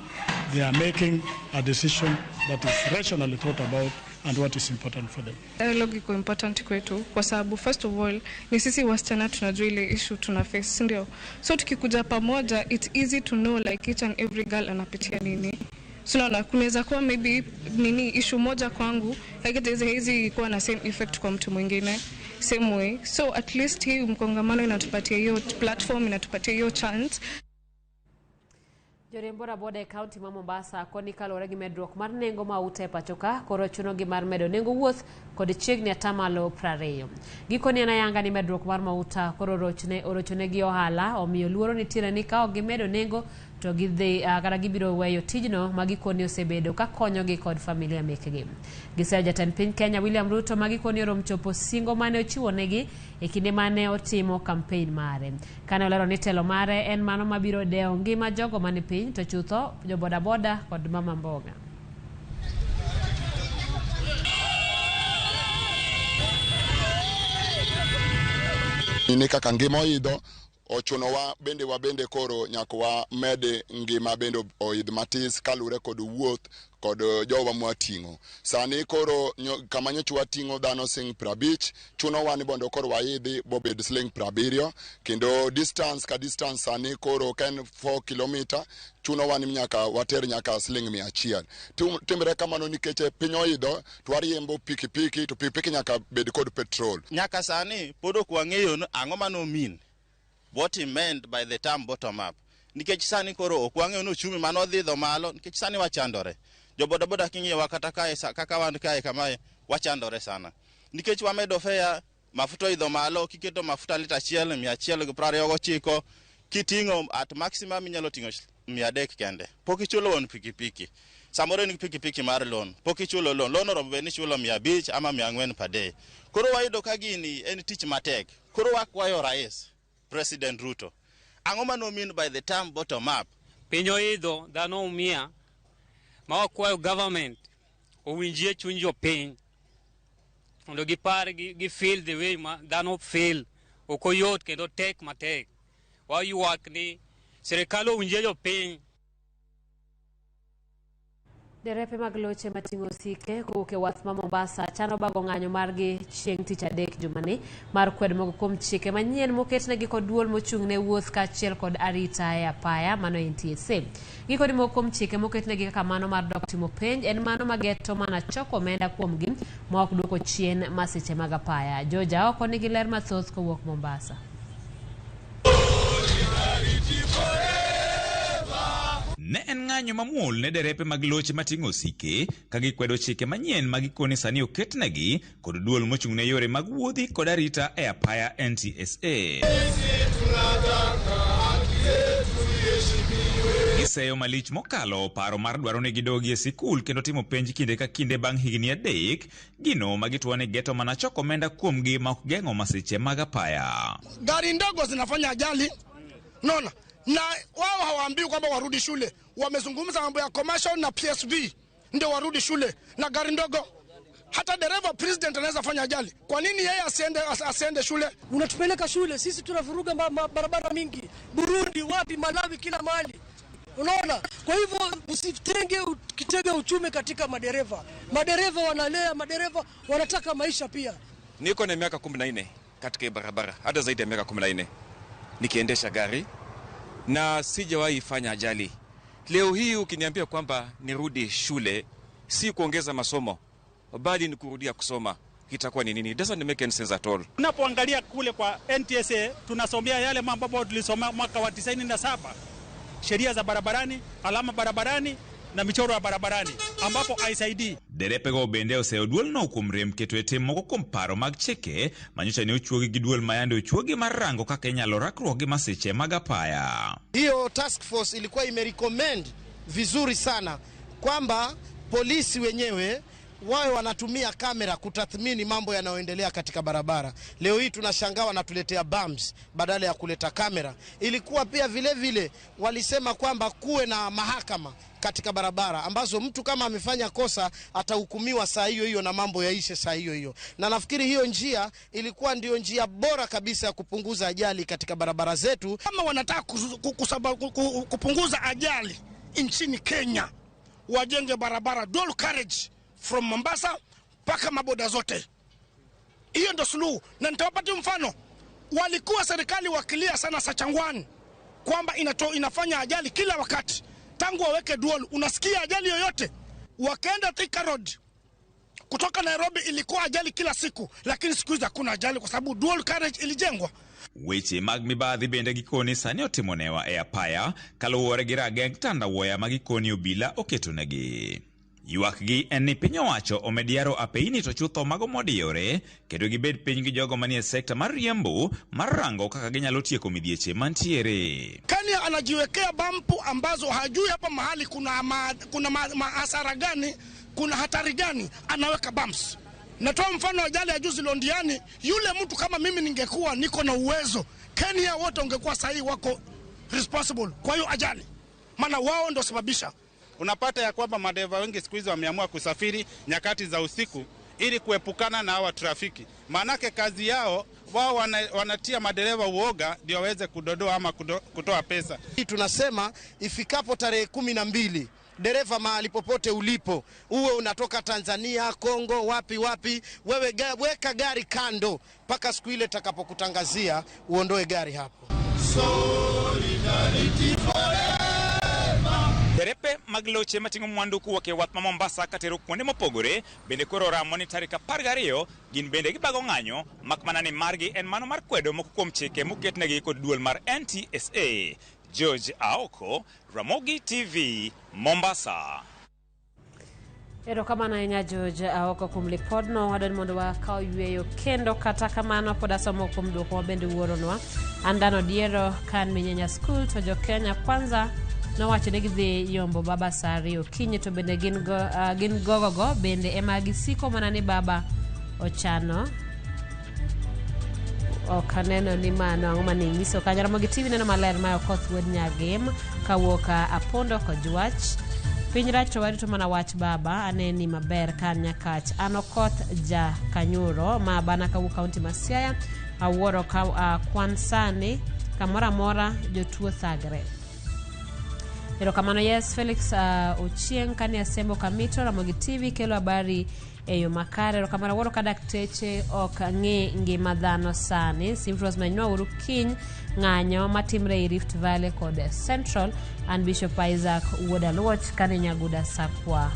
Speaker 14: they are making a decision that is rationally thought about and what is important for them.
Speaker 16: Dialogue iko important kwetu kwa sababu first of all ni sisi wasichana tunajua ile issue tuna face, si ndio? So tukikuja pamoja it's easy to know like each and every girl anapitia nini. So unaona kunaweza kuwa maybe nini issue moja kwangu lakini hizi kuwa na same effect kwa mtu mwingine same way. So at least hii mkongamano inatupatia hiyo platform, inatupatia hiyo chance.
Speaker 1: Joriemb bodaboda e kaunti ma Mombasa koni kaluwore gi medruok mar nengo mauta e pachoka koro chunogi mar medo nengo wuoth kod chiegni atamalo 20. Gikoni en ayanga ni medruok mar mauta koro orochonegi ohala, omiyo luoro nitiere ni ka ok gimedo nengo to gidhi kata gibiro weyo tijno ma gikoni osebedo ka konyogi kod familia mekgi. Giseyo jatend piny Kenya William Ruto ma gikoni orom chopo singo mane ochiwonegi e kinde mane otimo kampen mare. Kane olero ni telo mare en mano mabiro dewo ngima jogo mani piny to chutho jo bodaboda kod mama mboga.
Speaker 17: Ni kaka ngima oidho ochunowa bende wabende koro nyaka wamed ngima bende oidh matis kalure kod wuoth kod jowa mwating'o. Sani koro kama nyocha wating'o dhano siling 50, chunowa ni mondo koro waidhi bobed siling 70, kendo distance ka distance sani koro ka en 4 kilomita chunowa ni nyaka water nyaka siling 100. Timre kamano nikech piny oidho to wariembo pikipiki to pikipiki nyaka bed kod petrol.
Speaker 18: Nyaka sani pod ok wang'eyo ni ang'o mano mean what he meant by the term bottom up. Nikech sani koro ok wang'eyo ni uchumi mano odhi idho malo, nikech sani wachandore. Jo bodaboda king'iyowa kata kae kaka wan kae kamae wachandore sana. Nikech wamedo fare, mafuta oidho malo, kiketo mafuta lita 1 129, kiting'o at maximum inyalo ting'o 300 kende. Pok ichulo wuon pikipiki. Samoro in gi pikipiki mar loan, pok ichulo loan. Loan oromo bed ni ichulo 500 ama 400 per day. Koro wayudo ka gini en tich matek. Koro wakwayo rais President Ruto, ang'o mano mean by the term bottom up?
Speaker 19: Piny oidho, dhano umia, ma wakwayo government owinjie chuny jopiny mondo gipar gi feel the way ma dhano feel. Ok oyot kendo tek matek. Waywak ni sirikal owinjie jopiny.
Speaker 1: Derepe mag loche mating'o osike kowuok e wath ma Mombasa chano bago ng'anyo margi chieng' tich adek jumani mar kwedo moko kuom chike manyien moketnegi kod duol mochung' ne wuoth kaachiel kod arita e apaya mano NTSA. Gikoni moko kuom chike moketnegi kaka mano mar dok timo penj en mano mageto mana choko omenda kuomgi ma ok duoko chien masiche mag apaya. Joja oko nigi ler mathoth kowuok Mombasa.
Speaker 20: Ne en ng'anyo mamuol ne derepe mag loche mating'o osike ka gikwedo chike manyien ma gikoni sani oketnegi kod duol mochung' ne yore mag wuodhi kod arita e apaya NTSA. Giseyo malich mokalo paro mar dwaro ni gidogi e sikul kendo timo penj kinde ka kinde bang' higni 3, gino ma gitwa ni geto mana choko omenda kuomgi ma ok geng'o masiche mag apaya.
Speaker 21: Gari ndogo zinafanya ajali, nona na wao hawaambiwi kwamba warudi shule. Wamezungumza mambo ya commercial na PSV ndio warudi shule, na gari ndogo hata dereva president anaweza fanya ajali. Kwa nini yeye asiende shule?
Speaker 22: Unatupeleka shule sisi, tunavuruga barabara mingi, Burundi, wapi, Malawi, kila mahali. Unaona? Kwa hivyo usitenge kitega uchumi katika madereva. Madereva wanalea, madereva wanataka maisha pia.
Speaker 23: Niko na miaka 14 katika barabara, hata zaidi ya miaka 14 nikiendesha gari na sijawahi fanya ajali. Leo hii ukiniambia kwamba nirudi shule, si kuongeza masomo bali ni kurudia kusoma, itakuwa ni nini? It doesn't make any sense at all.
Speaker 24: Unapoangalia kule kwa NTSA tunasomea yale mambo ambayo tulisoma mwaka wa 97, sheria za barabarani, alama barabarani na michoro ya barabarani ambapo haisaidii.
Speaker 20: Derepego bende oseyo duolno kuom rem keto e tim moko kuom paro mag chike manyocha ne ochuogi gi duol mayande ochuogi mar rango kaka inyalo rakruok gi masiche mag apaya.
Speaker 25: Hiyo task force ilikuwa imerecommend vizuri sana kwamba polisi wenyewe
Speaker 2: wawe wanatumia kamera kutathmini mambo yanayoendelea katika barabara. Leo hii tunashangaa wanatuletea bumps badala ya kuleta kamera. Ilikuwa pia vile vile walisema kwamba kuwe na mahakama katika barabara ambazo mtu kama amefanya kosa atahukumiwa saa hiyo hiyo na mambo yaishe saa hiyo hiyo. Na nafikiri hiyo njia ilikuwa ndio njia bora kabisa ya kupunguza ajali katika barabara zetu.
Speaker 21: Kama wanataka kupunguza ajali nchini Kenya, wajenge barabara dual carriage from Mombasa mpaka maboda zote. Hiyo ndo suluhu. Na nitawapatia mfano. Walikuwa serikali wakilia sana Sachangwani kwamba inafanya ajali kila wakati. Tangu waweke dual, unasikia ajali yoyote? Wakaenda Thika Road kutoka Nairobi, ilikuwa ajali kila siku, lakini siku hizi hakuna ajali kwa sababu dual carriage ilijengwa.
Speaker 20: Weche mag mibadhi bende gikoni sani otimonewa e apaya kaluwore gi rageng' tandawuoya ma gikoni obila oketonegi. Ywakgi en ni piny owacho omed yaro apeini to chutho mago modiyore kendo gibed piny gi jogo manie sekta mar riembo mar rango kaka ginyalo tieko midhieche mantiere.
Speaker 21: Kenya anajiwekea bampu ambazo hajui hapa mahali kuna hasara gani, kuna hatari gani, anaweka bumps. Natoa mfano ajali ya juzi Londiani, yule mtu kama mimi ningekuwa niko na uwezo, Kenya wote ungekuwa sahihi wako responsible kwa hiyo ajali, maana wao ndio sababisha.
Speaker 4: Unapata ya kwamba madereva wengi siku hizi wameamua kusafiri nyakati za usiku ili kuepukana na hawa trafiki. Maanake kazi yao wao wanatia madereva uoga ndio waweze kudodoa ama kutoa pesa.
Speaker 2: Tunasema ifikapo tarehe 12 dereva mahali popote ulipo, uwe unatoka Tanzania, Kongo, wapi wapi, wewe weka gari kando mpaka siku ile takapokutangazia uondoe gari hapo.
Speaker 20: Solidarity forever. Derepe mag loche mating'o mwandu kowuok e wath ma Mombasa katero kuonde mopogore bende koro oramo ni tarik 12 gin bende gibago ng'anyo mak mana ni margi en mano mar kwedo moko kuom chike moketnegi kod duol mar NTSA. George Aoko, Ramogi TV, Mombasa.
Speaker 1: Erokamano ahinya George Aoko kuom lipodno. Wadwani mondo wakaw yweyo kendo, kata kamano pod asomo kuom duoko mabende wuoronwa. An Dan Odiero kan Minyenya School to jo Kenya Kwanza nowacho ni gidhi yombo baba saa 2 okinyi to bende gin gogogo bende ema gisiko mana ni baba ochano. Ok aneno ni mano ang'o mane inyiso kanyo. Ramogi TV neno maler ma Okoth wuod Nyagem kawuok Apondo Kojwach. Piny rach to warito mana wach baba, aneni maber kan Nyakach. An Okoth ja Kanyuro ma bana kawuok kaunti ma Siaya. Awuoro ka kwan sani kamoro amora jotuo thagre. Erokamano. Yes, Felix Ochieng kani Asembo Kamito. Ramogi TV kelo habari e yo makare. Erokamano. Awuoro ka dakteche ok ng'i ngima dhano sani. Simfros menywa uru kiny ng'anyo matimre e Rift Valley kod Central. An Bishop Isaac Wuod Aluoch kani Nyaguda Sakwa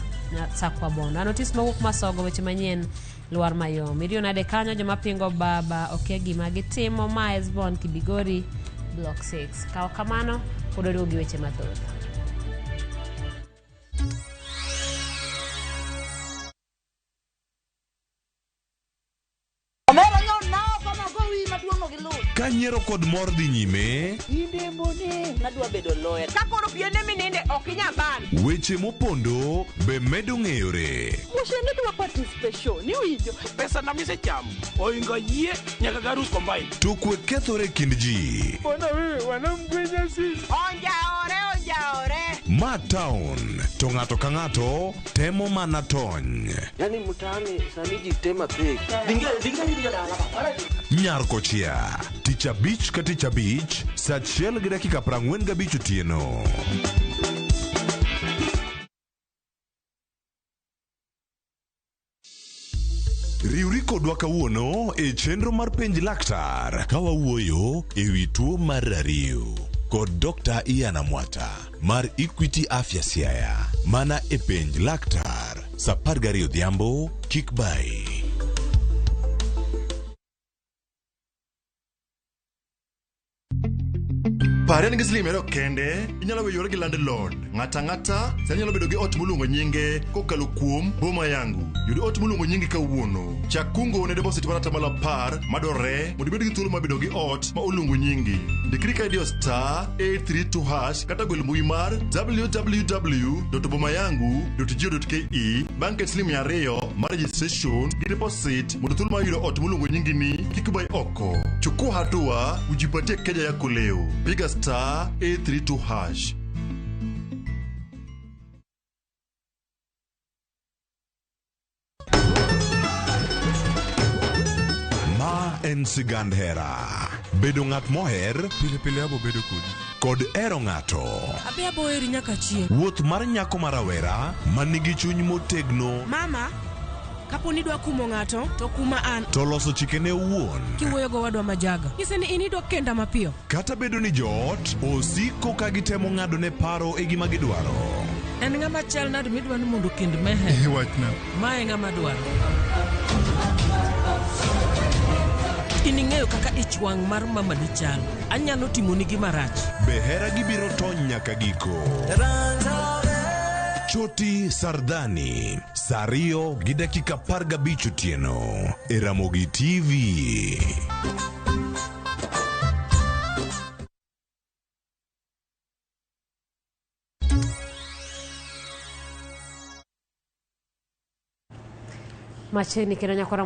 Speaker 1: Bondo. Anotis mawuok Masogo, weche manyien lwar mayom. Iriyo nade kanyo joma pingo baba okia gima gitimo. Ma Esbon Kibigori Block 6. Kaw kamano pod oriwo gi weche mathoth.
Speaker 5: Ka nyiero kod mor dhi nyime,
Speaker 6: Nadwa bedo lawyer. Ka koro piende mininde ok inyal ban.
Speaker 5: weche mopondo be medo ng'eyore.
Speaker 6: Mushende dwa participation ni winjo.
Speaker 7: Pesa na misechamo oingo yie nyaka garus combine.
Speaker 5: To kwe kethore e kind ji.
Speaker 7: Mbona wewe wanamgwenya sisi?
Speaker 6: Onjaore onjaore.
Speaker 5: Ma town to ng'ato ka ng'ato temo mana tony.
Speaker 26: Yaani mtaani sani ji tema pek.
Speaker 5: Nyar kochia tich abich ka tich abich saa 1:45 otieno. Riwri kodwa kawuono e chenro mar penj laktar ka wawuoyo e wi tuo mar rariw kod Dr. Ian Amwata mar Equity Afya Siaya mana e penj laktar saa 12 odhiambo kik bai.
Speaker 23: Pare ni gi siling 200 kende, inyalo weyore gi landlord. Ng'ata ang'ata sani nyalo bedo gi ot moluongo nyinge kokalo kuom Boma Yangu. Yud ot moluongo nyingi kawuono. Chak kungo ne deposit mar 10% madwarore mondo ibed gi thuolo mar bedo gi ot ma oluongo nyingi. Ndikri ka idiyo *832# kata gwel mbui mar www.bomayangu.go.ke bang' ket siling 200 mar registration gi deposit mondo thuolo mar yudo ot moluongo nyingini kik bai oko. Chukua hatua ujipatie keja yako leo. Piga star 832 hash.
Speaker 5: Ma en sigand hera. Bedo ng'at moher
Speaker 3: pile pile abo bedo kodi
Speaker 5: kod hero ng'ato.
Speaker 8: Abi abo heri nyaka chieng'.
Speaker 5: Wuoth mar nyako ma rawera ma nigi chuny motegno
Speaker 8: Mama, kapo ni idwa kumo ng'ato, to kuma an.
Speaker 5: to loso chikene owuon.
Speaker 8: Kiwuoyo gowadwa ma jaga. Nyise ni in idwa kenda mapiyo.
Speaker 5: Kata bedo ni joot osiko ka gitemo ng'adone paro e gima gidwaro.
Speaker 8: En ng'ama chal nade midwa ni mondo okend Meher?
Speaker 3: Wachna.
Speaker 8: Ma e ng'ama dwaro. In ing'eyo kaka ich wang' mar mamani chalo. Anyalo timoni gima rach.
Speaker 5: Be hera gibiro tony nyaka giko? Choti Sardani, saa 2:15 otieno e Ramogi TV.
Speaker 1: Machiegni kendo nyakora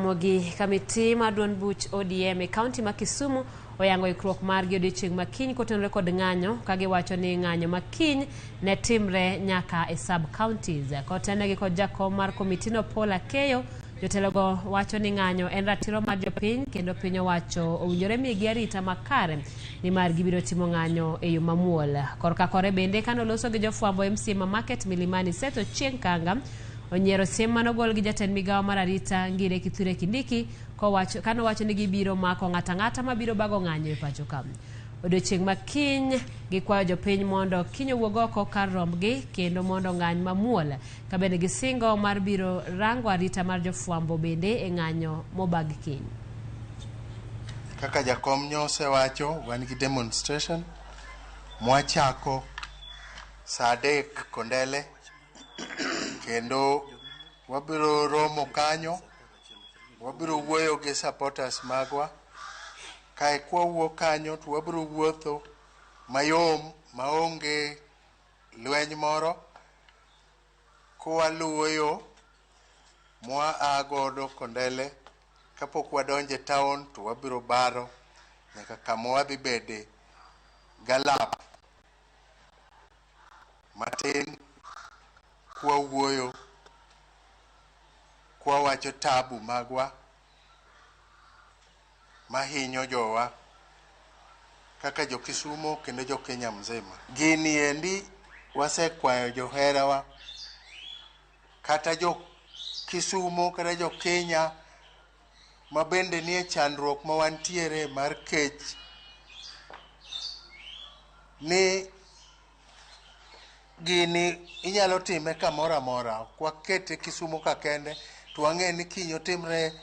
Speaker 1: kamiti mar duond buch ODM e kaunti ma Kisumu oyango ikruok margi odiochieng' makiny kotenore kod ng'anyo ka giwacho ni ng'anyo makiny ne timre nyaka e sub counties. Kotenegi kod jakom mar komitino Paul Akeyo, jotelogo wacho ni ng'anyo en ratiro mar jopiny kendo piny owacho owinjore migi arita makare nimar gibiro timo ng'anyo e yo mamuol. Korka kore bende kanoloso gi jofwambo MCA ma Market Milimani Seth Ochieng Kanga onyiero siem manogol gi jatend migawo mar arita Ngire Kithure Kindiki kanowacho ni gibiro mako ng'ato ang'ata mabiro bago ng'anyo e pacho ka. Odiochieng' makiny gikwayo jopiny mondo kiny owuog oko kar rombgi kendo mondo ng'any mamuol ka bende gisingo mar biro rango arita mar jofwambo bende e ng'anyo mobag kiny.
Speaker 9: Kaka jakom nyosewacho, wan gi demonstration mwachako saa 3 Kondele kendo wabiro romo kanyo, wabiro wuoyo gi supporters magwa. Kae kwawuok kanyo to wabiro wuotho mayom maonge lweny moro kwaluwo yo mwa godo Kondele. Kapok wadonjo e town to wabiro baro nyaka kama wadhi bede galap matin kwawuoyo kwawacho tabu magwa mahinyo jowa kaka jo Kisumo kendo jo Kenya mzima. Gini endi wasekwayo joherawa kata jo Kisumo kata jo Kenya ma bende nie chandruok ma wantiere mar kech ni gini inyalo time kamoro amora. Ok wakete Kisumo ka kende to wang'e ni kiny otimre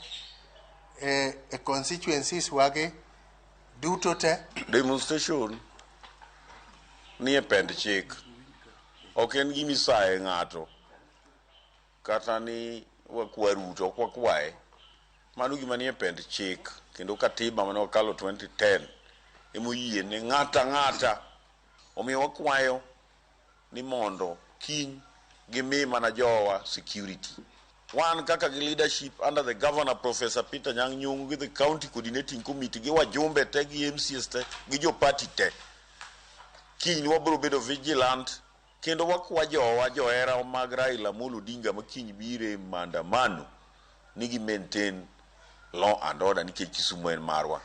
Speaker 9: e constituencies wagi duto te.
Speaker 10: Demonstration nie pend chik. Ok en gima isaye ng'ato kata ni wakwa Ruto, ok wakwaye. Mano gima nie pend chik kendo katiba mane wakalo 2010 emoyie ne ng'ato ang'ata. Omiyo wakwayo ni mondo kiny gimi mana jowa security. Wan kaka gi leadership under the governor Professor Peter Nyang' Nyong'o gi the county coordinating committee gi wajumbe te gi MCAs te gi jo party te. Kiny wabiro bedo vigilant kendo wakwa jowa johera mag Raila Amolo Odinga ma kiny biro e maandamano ni gi maintain law and order nikech Kisumu en marwa.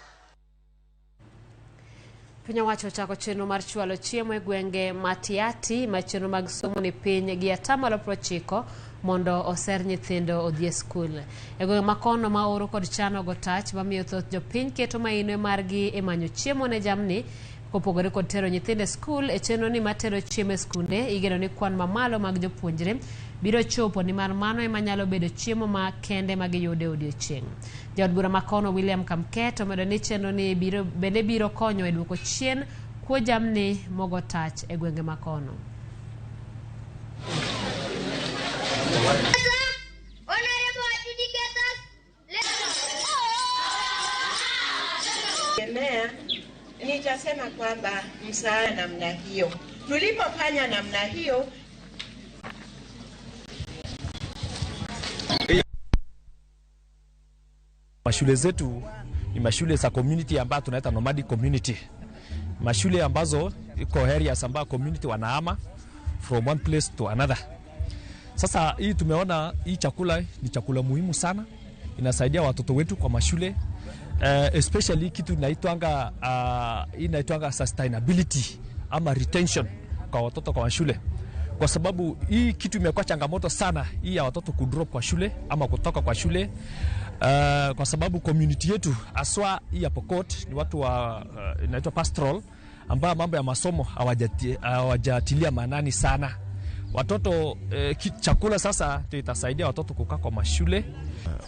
Speaker 1: Piny owacho ochako chenro mar chwalo chiemo e gwenge ma Tiaty ma chenro mag somo ni piny gi 90% mondo oser nyithindo odhi e skul. E gwenge makono ma oro kod chan ogo tach mamiyo thoth jopiny keto maino margi e manyo chiemo ne jamni kopogore kod tero nyithindo e skul. E chenro ni matero chiemo e skunde igeno ni kwan mamalo mag jopuonjre biro chopo nimar mano ema nyalo bedo chiemo ma kende ma giyudo e odiochieng'. Jaod bura makono William Kamket omedo ni chenro ni bende biro konyo e duoko chien kuo jamni mogo tach e gwenge makono.
Speaker 11: Nitasema kwamba msaada namna hiyo, tulipofanya namna hiyo
Speaker 3: Mashule zetu ni mashule za community ambayo tunaita nomadic community. Mashule ambazo iko areas ambayo community wanahama from one place to another. Sasa hii tumeona hii chakula ni chakula muhimu sana, inasaidia watoto wetu kwa mashule, especially kitu inaitwanga sustainability ama retention kwa watoto kwa mashule. Kwa sababu hii kitu imekuwa changamoto sana hii ya watoto kudrop kwa shule ama kutoka kwa shule, kwa sababu community yetu aswa hii ya Pokot ni watu wa inaitwa pastoral, ambao mambo ya masomo hawajatilia maanani sana. Watoto chakula sasa ndio itasaidia watoto kukaa kwa mashule.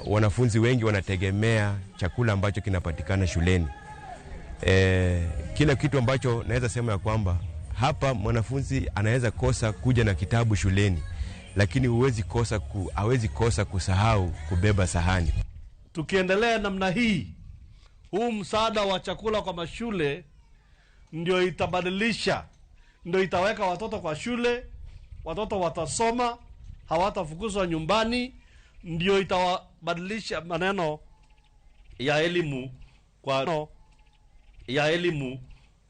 Speaker 12: Wanafunzi wengi wanategemea chakula ambacho kinapatikana shuleni. Kila kitu ambacho naweza sema ya kwamba hapa mwanafunzi anaweza kosa kuja na kitabu shuleni, lakini hawezi kosa kusahau kubeba sahani.
Speaker 13: Tukiendelea namna hii, huu msaada wa chakula kwa mashule ndio itabadilisha, ndio itaweka watoto kwa shule, watoto watasoma, hawatafukuzwa nyumbani, ndio itawabadilisha maneno ya elimu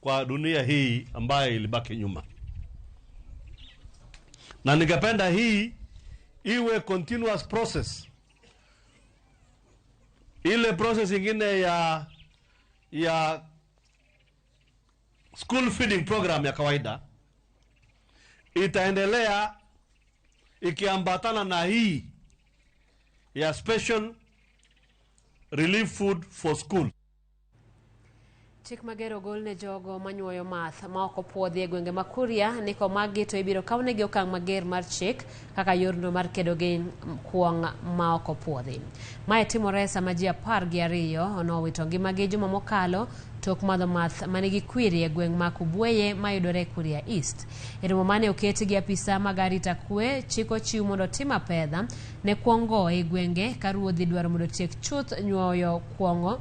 Speaker 13: kwa dunia hii ambayo ilibaki nyuma. Na ningependa hii iwe continuous process. Ile process ingine ya school feeding program ya kawaida itaendelea ikiambatana na hii ya special relief food for school.
Speaker 1: Chik mager ogol ne jogo manyuoyo math ma ok opuodhi e gwenge ma Kuria ni komagi to ibiro kawnegi okang' mager mar chik kaka yorno mar kedo gi kuong' ma ok opuodhi. Mae timore sama ji 12 nowito ngimagi juma mokalo tok madho math manigi kwiri e gweng' ma Kubweye mayudore Kuria East. E romo mane oketi gi apisa mag arita kwe, chik ochiw mondo otim apedha ne kuong'go e gwenge ka ruodhi dwaro mondo otiek chuth nyuoyo kuong'o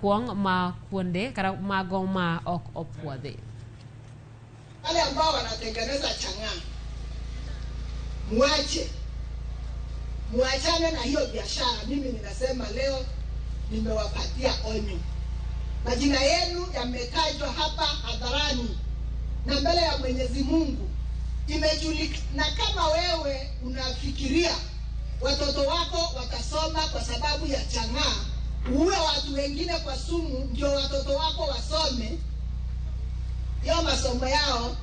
Speaker 1: kuong' ma kuonde kata mago ma ok opuodhi.
Speaker 14: Wale ambao wanatengeneza chang'aa, muachane na hiyo biashara. Mimi ninasema leo nimewapatia onyo. Majina yenu yametajwa hapa hadharani na mbele ya Mwenyezi Mungu imejulikana. Kama wewe unafikiria watoto wako watasoma kwa sababu ya chang'aa, uwe watu wengine kwa sumu ndio watoto wako wasome, hiyo masomo yao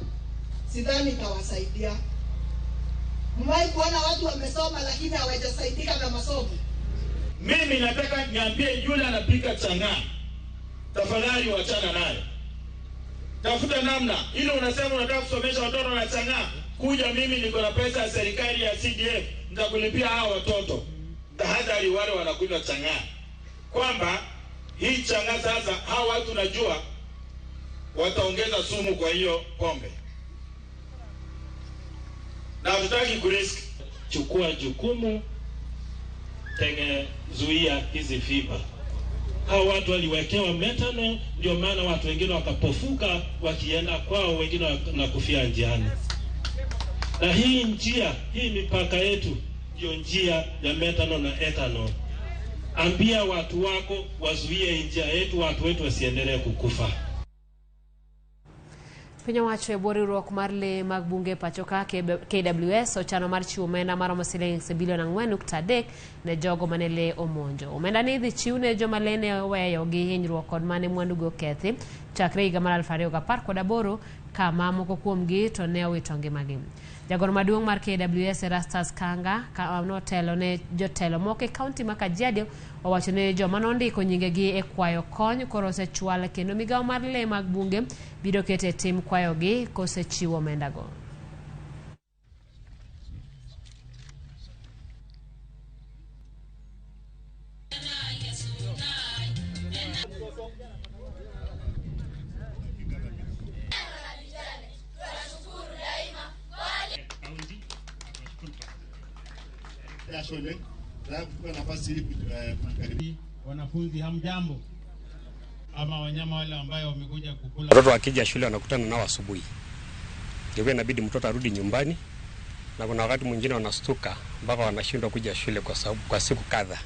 Speaker 14: sidhani itawasaidia. Mmewahi kuona watu wamesoma lakini hawajasaidika na masomo?
Speaker 15: Mimi nataka niambie yule anapika chang'aa, tafadhali wachana nayo. Tafuta namna. Ile unasema unataka kusomesha watoto na chang'aa, kuja mimi niko na pesa ya serikali ya CDF, nitakulipia hao watoto. Tahadhari wale wanakunywa chang'aa, kwamba hii chang'aa sasa hao watu najua wataongeza sumu kwa hiyo pombe. Na hatutaki kurisk.
Speaker 16: Chukua jukumu, zuia hizi fiba. Hao watu waliwekewa methanol, ndio maana watu wengine wakapofuka wakienda kwao, wengine na kufia njiani. Na hii njia, hii mipaka yetu ndio njia ya methanol na ethanol. Ambia watu wako wazuie njia yetu, watu wetu wasiendelee kukufa.
Speaker 1: Piny owacho e bwo riwruok mar lee mag bunge pacho ka KWS ochano mar chiwo omenda maromo siling bilion 4.3 ne jogo mane lee omonjo. Omenda ni idhi chiw ne joma lee ne oweyo gi hinyruok kod mane mwandugi okethi chakre higa mar 2018 kama moko kuomgi to ne owito ngimagi. Jagoro maduong' mar KWS Erastus Kanga notelo ne jotelo moko e kaunti ma Kajiado owacho ne joma nondiko nyingegi e kwayo kony koro osechwal kendo migawo mar lee mag bunge biro keto e tim kwayogi kosechiwo omendago.
Speaker 27: Wanafunzi hamjambo, ama wanyama wale ambayo wamekuja kukula.
Speaker 28: Watoto wakija shule wanakutana nao asubuhi, ndio inabidi mtoto arudi nyumbani, na kuna wakati mwingine wanastuka mpaka wanashindwa kuja shule kwa sababu kwa siku kadhaa,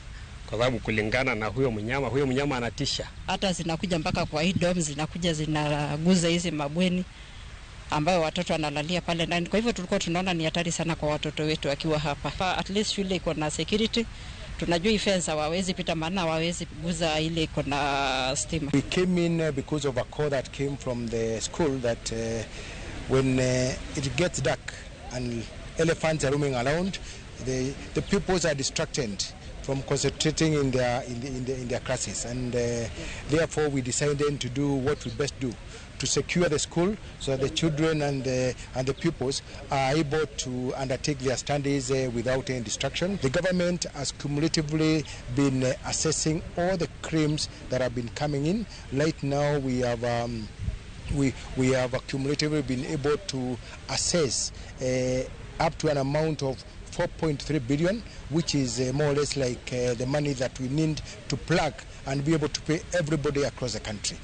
Speaker 28: kwa sababu kulingana na huyo mnyama anatisha.
Speaker 4: Hata zinakuja mpaka kwa hii dom, zinakuja zinaguza hizi mabweni ambayo watoto wanalalia pale ndani. Kwa hivyo tulikuwa tunaona ni hatari sana kwa watoto wetu wakiwa hapa. At least shule iko na security. Tunajua fence hawawezi pita, maana hawawezi guza ile iko na stima.
Speaker 9: We came in because of a call that came from the school that when it gets dark and elephants are roaming around, the pupils are distracted from concentrating in their classes, and therefore we decided to do what we best do, to secure the school so that the children and the pupils are able to undertake their studies without any distraction. The government has cumulatively been assessing all the claims that have been coming in. Right now we have we have cumulatively been able to assess up to an amount of 4.3 billion, which is more or less like the money that we need to plug and be able to pay everybody across the country.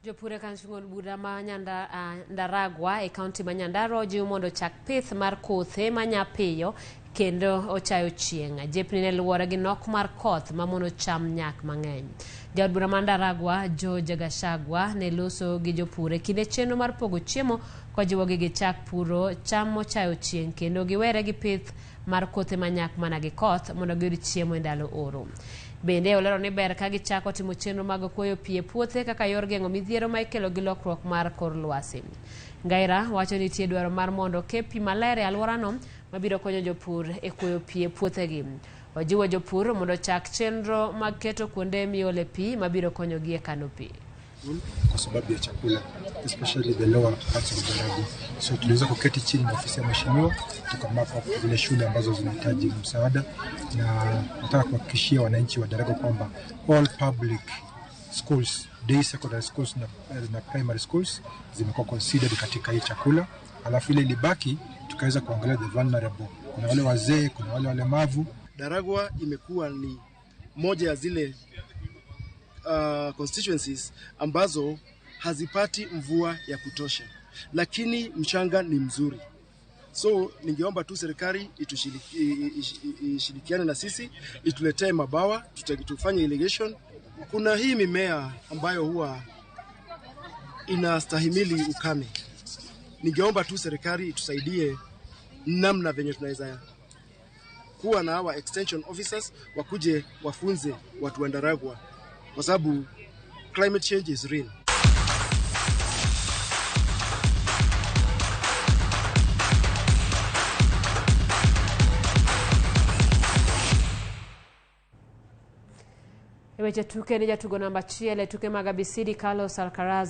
Speaker 1: Jopur e kanchung'o bura ma Ndaragwa e kaunti ma Nyandarua ojiw mondo ochak pith mar kothe manya piyo kendo ochayo chieng'. Jepni ne luwore gi nok mar koth mamono cham nyak mang'eny. Jaod bura ma Ndaragwa George Gachagua ne loso gi jopur e kinde chenro mar pogo chiemo kojiwogi gichak puro cham mochayo chieng' kendo giwere gi pith mar kothe manyak mana gi koth mondo giyud chiemo e ndalo oro. Bende olero ni ber ka gichako timo chenro mag kuoyo pi e puothe kaka yor geng'o midhiero ma ikelo gi lokruok mar kor lwasi. Ngaira wacho ni nitie dwaro mar mondo oke pi maler e alworano mabiro konyo jopur e kuoyo pi e puothegi. Ojiwo jopur mondo ochak chenro mag keto kuonde miole pi mabiro konyogi e kano pi.
Speaker 17: Kwa sababu ya chakula, especially the lower parts of Ndaragwa. So tuliweza kuketi chini na ofisi ya mheshimiwa tukamap up zile shule ambazo zinahitaji msaada, na nataka kuhakikishia wananchi wa Ndaragwa kwamba all public schools, day secondary schools na primary schools zimekuwa considered katika hii chakula. Alafu ile ilibaki tukaweza kuangalia the vulnerable, kuna wale wazee, kuna wale walemavu.
Speaker 18: Ndaragwa imekuwa ni moja ya zile constituencies ambazo hazipati mvua ya kutosha, lakini mchanga ni mzuri. So ningeomba tu serikali ishirikiane na sisi, ituletee mabawa, tufanye irrigation. Kuna hii mimea ambayo huwa inastahimili ukame. Ningeomba tu serikali itusaidie namna venye tunaweza kuwa na hawa extension officers wakuje wafunze watu wa Ndaragwa, kwa sababu climate change is real.
Speaker 1: Weche tuke ni jatugo namba 1 tuke mag Abisidi Carlos Alcaraz.